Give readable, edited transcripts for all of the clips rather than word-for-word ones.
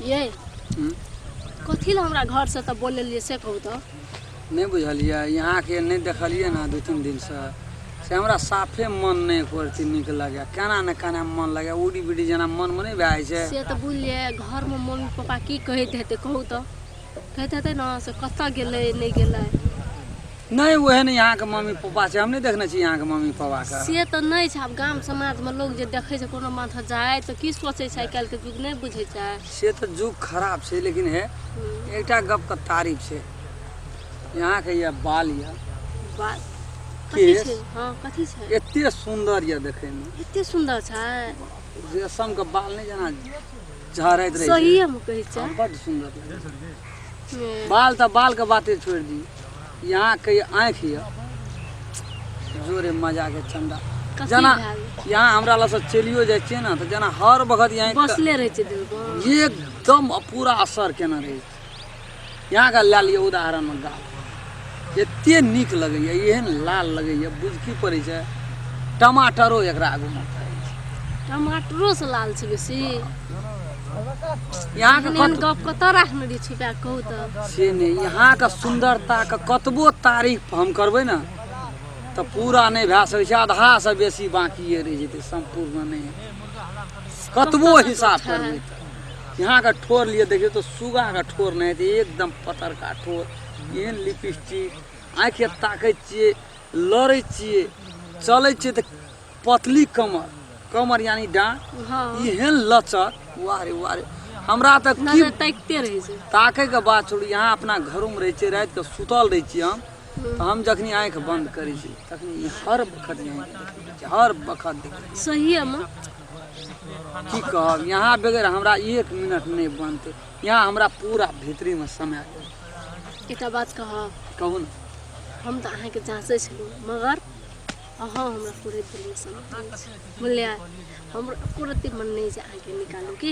ये कथी लए हमरा घरसँ तऽ बोलेलियै से कहू तऽ। नहि बुझलियै, यहाँके नहि देखलियै ने 2-3 दिनसँ, से हमरा साफे मन नहि एको रत्ती नीक लगैए। केना ने केना मन लगैए, उडी बिडी जेना मनमे नहि भए जाइ छै। से तऽ बुझलियै, घरमे मम्मी पापा की कहैत हेतै कहू तऽ? कहैत हेतै ने से कतऽ गेलै नहि गेलै। नहि, ओहन यहाँके मम्मी पापा छै, हम नहि देखने छी यहाँके मम्मी पापाके। से तऽ नहि छै। आब गाम समाजमे लोक जे देखै छै कोनो माथा जाइ तऽ की सोचै छै? आइ काल्हिके युग नहि बुझै छै। से तऽ युग खराब छै, लेकिन हे एकटा गपके तारीफ छै यहाँके, यऽ बाल यऽ। बाल कथी केश। छै? हँ, कथी छै? एते सुन्दर यऽ देखैमे। एते सुन्दर छै? रेशमके बाल नहि जेना झड़ैत रहै छै। सहिएमे कहै छै? हँ, बड्ड सुन्दर लगै छै। बाल तऽ बालके बाते छोड़ि दियौ, यहाँके आँखि यऽ जोरे मजाके चंदा। कथी जेना भेल? यहाँ हमरा लग से चलियो जाइ छियै ने तऽ जेना हर वक्त यहाँ बसले रहै छै दिलमे। एकदम पूरा असर केने रहै छै। यहाँके लए लिअ उदाहरणमे, गाल एते नीक लगैए, एहन लाल लगैए, बुझकी पड़ै छै टमाटरो एकरा आगूमे फड़ै छै। टमाटरो से लाल छै बेसी। यहाँके एहन एहन गप कतऽ राखने रहियै छुपा कऽ, कहू तऽ? से नहि, यहाँके सुन्दरताके कतबो तारीफ हम करबै ने तऽ पूरा नहि भए सकै छै, आधासँ बेसी बाँकिए रहि जेतै, सम्पूर्ण नहि हेतै कतबो कतऽ हिसाब छै? करबै तऽ। यहाँके ठोर लिए देखियौ तऽ सुगाके ठोर नहि हेतै, एकदम पतरका ठोर, एहन लिपस्टिक, आँखि ताकै छियै, लड़ै छियै, चलै छियै तऽ पतली कमर, कमर यानी डाँड़। एहन लचक, वाह रे वाह रे, हमरा तऽ की नजर ताकिते रहै छै। ताकैके बात छोड़ू, यहाँ अपना घरोमे रहै छियै, रातिके सुतल रहै छियै हम तऽ हम जखनी आँखि बन्द करै छी तखनी हर बखत यहाँ देखै छियै, हर बखत देखै छियै। सहिएमे? की कहब, यहाँ बगैर हमरा 1 मिनट नहि बनतै। यहाँ हमरा पूरा भीतरीमे समय गेल। एकटा बात कहब? कहू ने। हम तऽ अहाँके जाँचै छलहुँ, मगर अहाँ हमरा पूरे दिलमे समा गेल छी, बुझलियै? हमरो एको रत्ती मन नहि छै अहाँके निकालू की।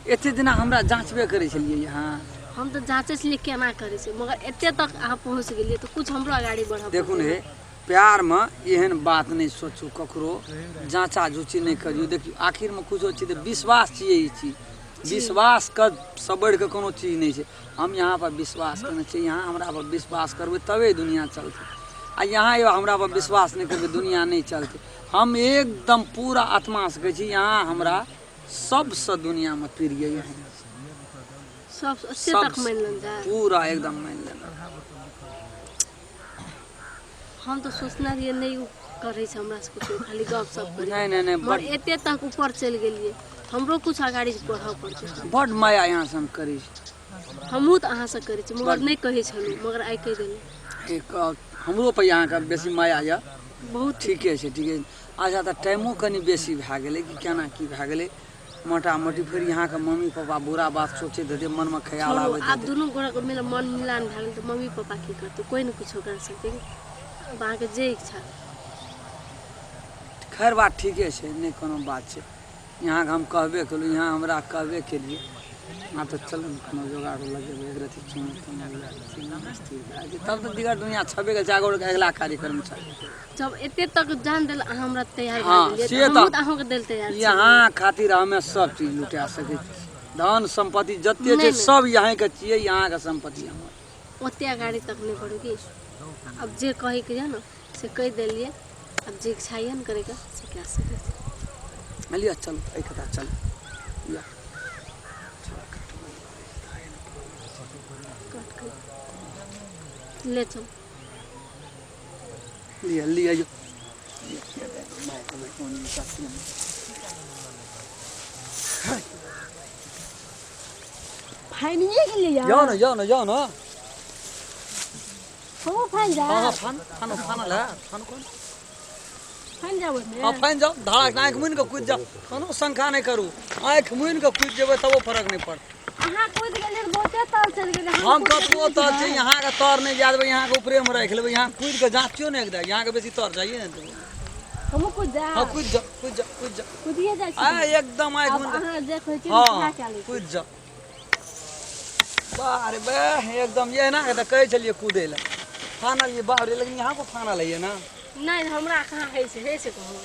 एते दिना हमरा जाँचबे करै छलियै यहाँ? हम तऽ जाँचै छलियै केना करै छै, मगर एते तक अहाँ पहुँच गेलियै तऽ कुछ हमरो अगाड़ी बढ़ऽ देखू पड़तै ने, प्यारमे एहन बात नहि सोचू, ककरो जाँचा जुची नहि करियौ। देखियौ, आखिरमे कुछो चीज तऽ विश्वास छियै। ई चीज विश्वासके सँ बढ़िकऽ कोनो चीज नहि छै। हम यहाँ पर विश्वास केने छियै, यहाँ हमरा पर विश्वास करबै तबे दुनिया चलतै, आ यहाँ यौ हमरा पर विश्वास नहि करबै दुनिया नहि चलतै। हम एकदम पूरा आत्मासँ कहै छी, यहाँ हमरा सबसँ दुनियामे प्रिय यही। सब एते सब तक मानि लेल जाय? पूरा एकदम मानि लेना। हम तऽ सोचने रहियै नहि ओ करै छै हमरा से कुछो, खाली गप सप करै। नहि नहि नहि, मगर बड एते तक ऊपर चलि गेलियै, हमरो कुछ अगाड़ी बढ़ऽ पड़तै। बड माया यहाँसँ हम करै छी। हमहूँ तऽ अहाँसँ करै छी, मगर बड नहि कहै छलहुँ, मगर आइ कहि देलहुँ। एक हमरो पर अहाँके बेसी माया यऽ। बहुत। ठीके छै, ठीके छै। अच्छा, तऽ टाइमो कनि बेसी भए गेलै कि केना की भए गेलै? मोटा मोटी फेर यहाँके मम्मी पापा बुरा बात सोचैत हेतै, मनमे ख्याल छोड़ू आबैत आब। हेतै। दुनू गोड़ाके मिल मन मिलान भए गेल तऽ मम्मी पापा की करतै? कोइ नहि कुछो कर सकतै। आब अहाँके जे इच्छा। खैर, बात ठीके छै, नहि कोनो बात छै। यहाँके हम कहबे केलहुँ, यहाँ हमरा कहबे केलियै। आब तऽ चलू ने, कोनो जोगाड़ लगेबै, एक रत्ती चूनो तूनो लए लै छी, मन स्थिर भए जेतै। तब तऽ दिगर दुनिया छबे करै छै, आगू अगिला कार्यक्रम छै। जब एते तक जान देल अहाँ हमरा तैयार भए गेलियै से तऽ हमहूँ तऽ तऽ अहूँके देल तैयार छी। यहाँ खातिर हमे सब चीज लुटा सकै छी। धन सम्पत्ति जते नहि, छै नहि। सब यहाँके छियै, यहाँके सम्पत्ति हमर। ओते अगाड़ी तक नहि बढ़ू की। आब जे कहैके यऽ ने से कहि देलियै, आब जे इच्छा यऽ ने करैके से कए सकै छी। लिअ, चलू, एहि कता चलू, लिअ। कट कर ले चल। लिअ, लिअ यौ। फाइनिए गेलियै। जाउ ने, जाउ ने, जाउ ने। हमहूँ फाइन जा। हँ हँ, फान फानो, फानल है, फान कोन। फाइन जाब ओहिमे। हँ, फाइन जाउ। धारा आँखि मुनि कऽ कुदि जाउ, कोनो शंका नहि करू। आँखि मुनि कऽ कुदि जेबै तबो फरक नहि पड़त। अहाँ कुदि गेलियै तऽ बहुते तर चलि गेलियै। हम कतबो तर छै, यहाँके तर नहि जाय देबै, यहाँके ऊपरेमे राखि लेबै। यहाँ कुदि कऽ जाँचियो नहि दे, यहाँके बेसी तर जाइए नहि देबै। हमहूँ कुदि जा। हँ, कुदि जाउ, कुदि जाउ, कुदि जाउ। कुदिए जाइ छी। आ एकदम आँखि आब मुनि कऽ। अहाँ जे कहै छियै ने सएह हँ कए लै छी। कुदि जाउ। बाह रे बाह, एकदम एना के तऽ कहै छलियै कूदै लए। फानलियै, बाह रे, लेकिन यहाँ पर फानल होइए ने? नहि, हमरा कहाँ होइ छै, होइ छै कहू?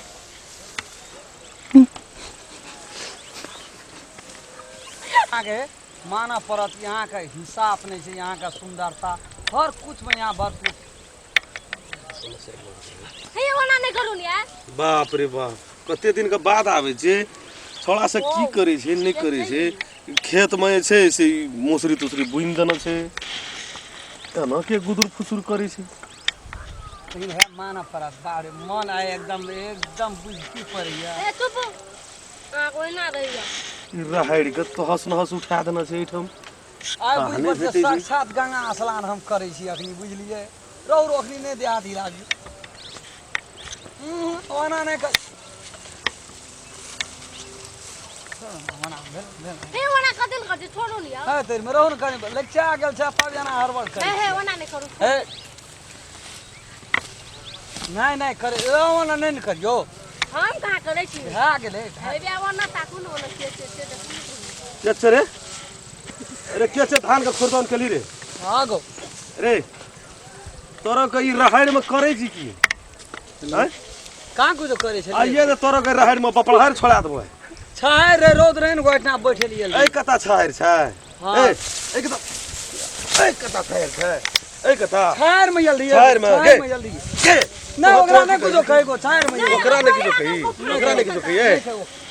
अहाँके मानऽ पड़त यहाँके हिसाब नहि छै यहाँके सुन्दरता हर कुछमे यहाँ भरपूर। हे ओना नहि करू ने यार। बाप रे बाप, कते दिन के बाद आबै छै। छौड़ा से की करै छै नहि करै छै। खेतमे जे छै से ई मौसरी तोसरी बुनि देने छै, एना के गुदुर फुसुर करै छै। लेकिन हे मानऽ पड़त, बाप रे मन आइ एकदम एकदम बुझकी पड़ैया। ए चुप, अहाँ ओहिना रहैया। ई राहड़ि के तहस नहस उठा देने छै एहिठाम। आइ तहने बुझि पड़तै भेटै छै। साक्षात गंगा स्नान हम करै छी अखनी, बुझलियै? रौ रौ अखनी नहि देह हाथ हिलाबियौ। ओना नहि कर, ओना भेल भेल। हे ओना कथी लए करै छी? छोड़ू ने यार। है तेरमे रहू ने कनि, लच्चा गेल छै तब एना हड़बड़ हे करै। हे ओना नहि करू। हे नहि नहि करे, ओना नहि ने करियौ। हम कहाँ करै छी? भए गेलै। हे बे ओना ताकू ने, ओना के छै से देखू ने। के छै रे? अरे के छै धान के खुरदौन केली रे? हँ गो। रे तोरा के ई राहड़ि में करै छी की? आँय? कहाँ कुछो करै छै? आइए ने तोरा के राहड़ि में बपड़हार छोड़ा देबै। छाय रे, रौद रहे ने, ओहिठिना बैठलियै। ऐ कता छाहरि छै? हाँ। ए ऐ कता, ऐ कता छाहरि छै? ऐ कता छायर में जल्दी। छाहरि में, छायर में जल्दी। के नहीं, ओकरा नहीं कुछो कही गो, छायर में जल्दी। ओकरा नहि किछो कही, ओकरा नहि किछो कही। ए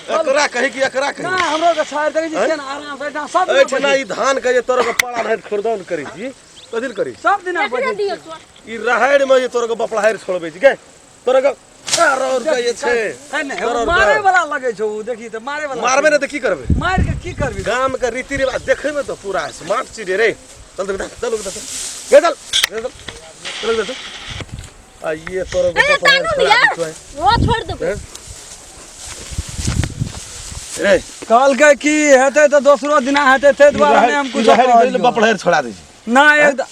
एकरा कही कि एकरा कही? ना, हमरो के छायर देखै छी केना आराम से एहिठाम सब दिना एहिठिना बैठे ई धान के जे तोरा के पड़ा रहैत खुरदौन करै छी, कथी लए करै छी? सब दिना देखने बैठे। दियौ छोड़। ई राहड़ि में जे तोरा के बपड़हारि छोड़बै छी गे, तोरा के और के जे छै है ने, तोरा ओ मारे वाला लगै छौ उ, देखी तऽ मारे वाला। मारबै ने तऽ की करबै? मारि के की करबी? गाम के रीति रिवाज देखै में तऽ पूरा स्मार्ट छी रे। चल बेटा, चल बेटा, चल गे, चल गे, चल चल बेटा, चल। आ ये तोरा के हे बपड़हारि ताकू ने छोड़ा यार, दै छौ। वो छोड़ देबै। रे कहलकै की हेतै तऽ दोसरो दिना हेतै, ताहि दुआरे नहि हम कुछो कहलियौ। बपड़हारि छोड़ा दै छी ना एकदम।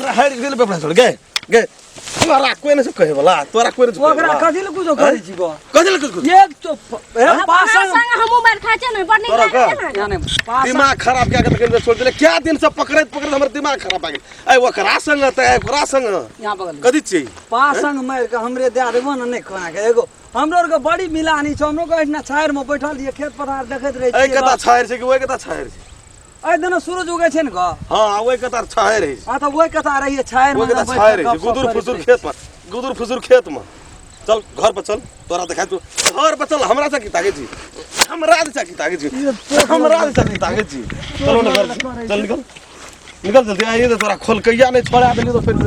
राहड़ि गेल बपड़हारि छोड़ गे गे। तोरा कोई नहीं कहे वाला, तोरा कोई नहीं। ओकरा कथी लए कुछो करै छी गो? कथी लए कुछ? एक तो हे अपना पासन संग हमहूँ मारि खाइ छियै ने, बड़ नीक तोरा लागै का? छै ने। यानी पासन दिमाग खराब क्या के छोड़ देले। क्या दिन से पकड़ैत पकड़ैत हमर दिमाग खराब भए गेल। आइ ओकरा संग तऽ ओकरा संग यहाँ बगल कथी छियै? पासंग मारि के हमरे दए देबो ने। नहि कोना के एगो हमरो आरके बड़ी मिलानी छौ। हमरो के एहिठिना छाहरि मे बैठल रहियै, खेत पथार देखैत रहै एहि छियै। कता छाहरि छै कि ओहि कता छाहरि छै? एहि दिना सूरज उगै छै ने गो। हँ, ओहि कता छाहरि रहै छै। हँ तऽ ओहि कता रहियै छाहरि ओहि मे। कता बैठ छाहरि के रहै छै। गपशप गुदुर करैत फुसुर रहियै। खेत मे, गुदुर फुसुर खेत मे। चल घर पर चल, तोरा देखा। तू घर पर चल। हमरा से की ताके छी? हमरा से की ताके छी? हमरा से की ताके छी? चलो ने घर से। चल निकल, निकल जल्दी। आइए तो तोरा खोलकैया नहीं छोड़ा देली तो फिर तू